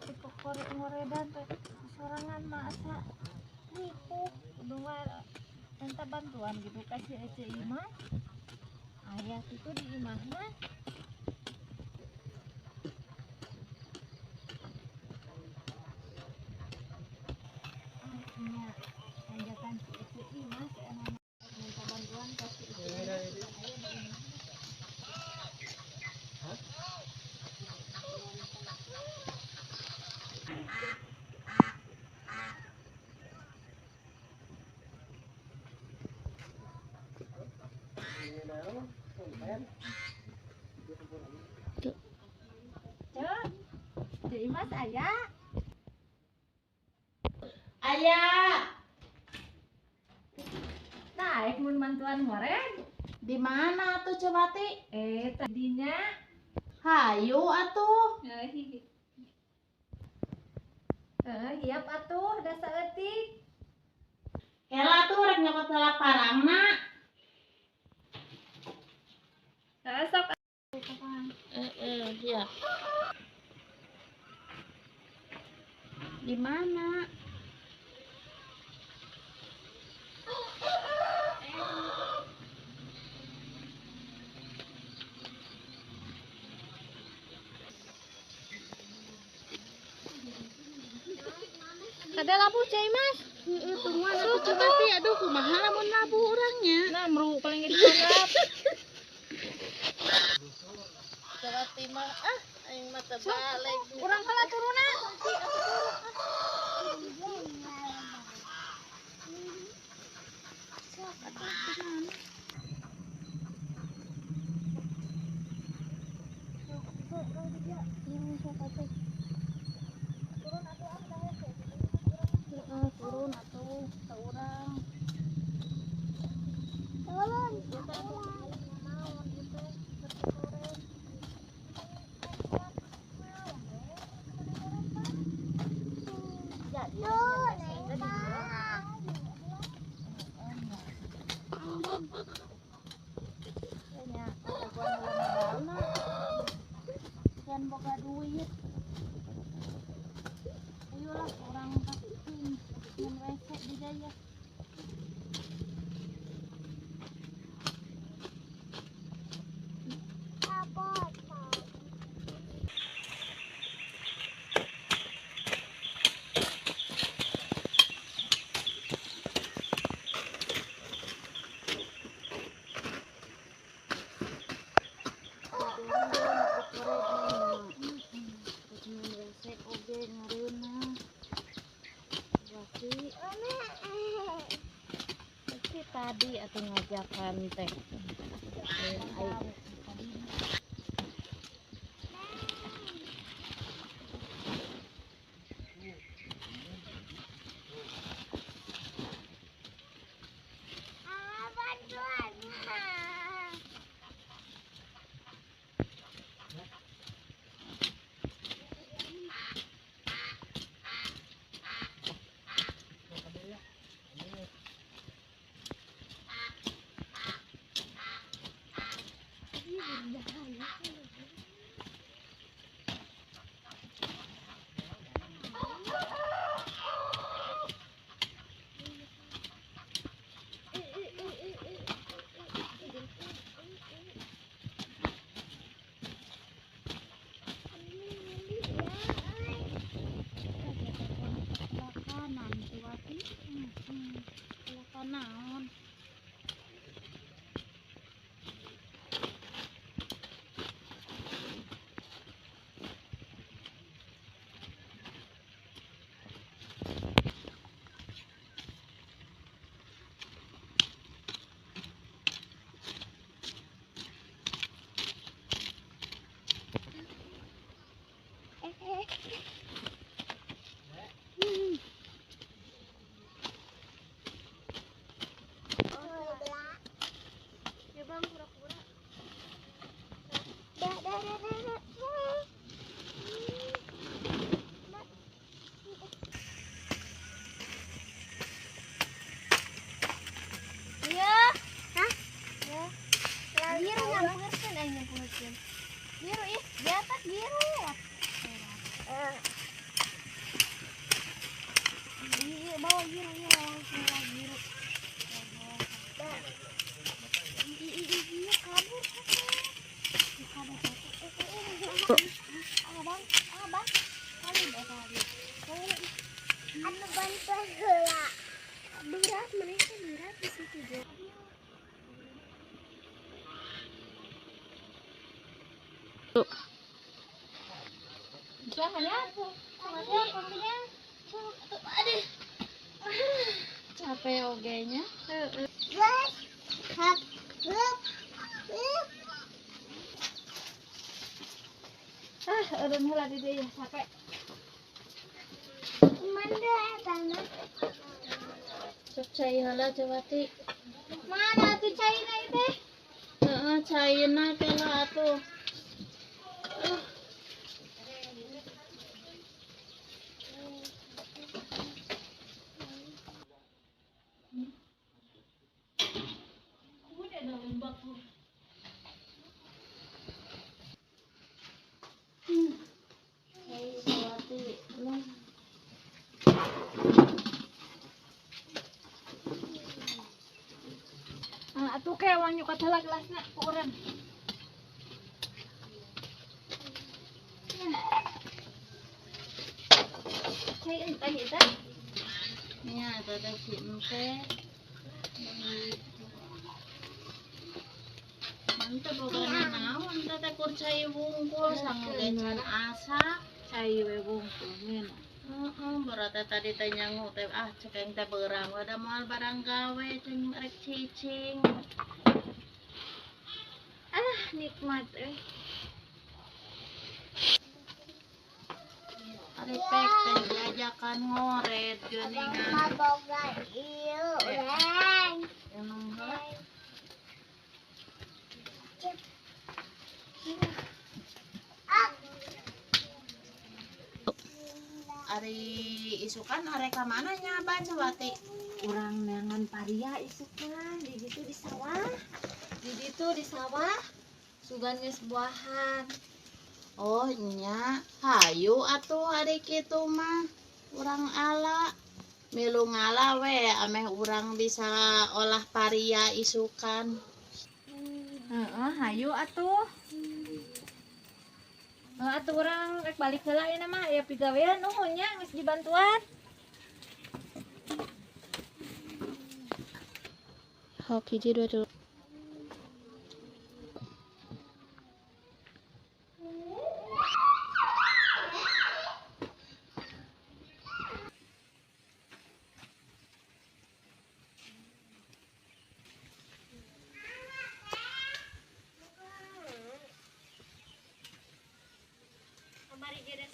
Saeutik kokorek ngoredan teh sorangan mah asa ripuh kudu minta bantuan gitu ka si Ece Imah. Aya kitu di imahna. Nya tanjakan si Ece Imah saena minta bantuan ka si Ece Imah aya di imahna. Cek, Cek Imas aya. Aya. Nah, ek mun mantuan ngoren. Di mana atuh Ceu Wati? Tadinya. Hayu atuh. Hiap atuh da saeutik. Kela atuh rek nyokot heula parangna. Heeh, sok. Heeh, ya. Di mana? Kada labuh Cai Mas. Heeh, tungguan atuh Ceu Wati. Aduh, kumaha lamun labuh urangnya? Nah, meru paling ditanggap. Ceu Wati mah ah, aing mah teu balik. Urang heula turunna. Sok atuh kumaha? Turun atuh ka urang. Turun. Can boga duit. Ayolah orang kasih mun WC di daya. Tadi atau ngajakan teh. Naon. Bawa giro ya, giro. Iya kabur. Abang, abang. Kali kali. Anu bantuan heula. Berat mereka berat di situ juga. Jangan ya, aduh. Capek ogenya. Ah, eureun heula di dieu capek. Mana eta mah? Cek cai heula Cewati. Mana tuh caina teh? Heeh, caina teh lah atuh. Atuh ke wang nyukat heula gelasna ku urang. Cai entah eta. Nya eta teh si ente. Mantep boga naon teh teh kur cai wungkul sangu ge can asak. Cai we wungkul ngeuna. Heeh, berarti tadi teh nyangu teh ah cek aing teh beurang we da moal barang gawe cing rek cicing. Alah nikmat euy. Ari pek teh diajakan ngoret geuningan. Abang boga ieu urang. Emang heula. Ari isukan arek ka mana nya Abah Cewati? Urang neangan paria isukan di ditu di sawah. Di ditu di sawah sugan geus buahan. Oh nya, hayu atuh ari kitu mah. Urang ala milu ngala we ameh urang bisa olah paria isukan. Heeh, hayu atuh. Atuh urang rek balik heula ayeuna mah aya pigawean nuhun nya geus dibantuan. Hok hiji dua tilu. Kamari geus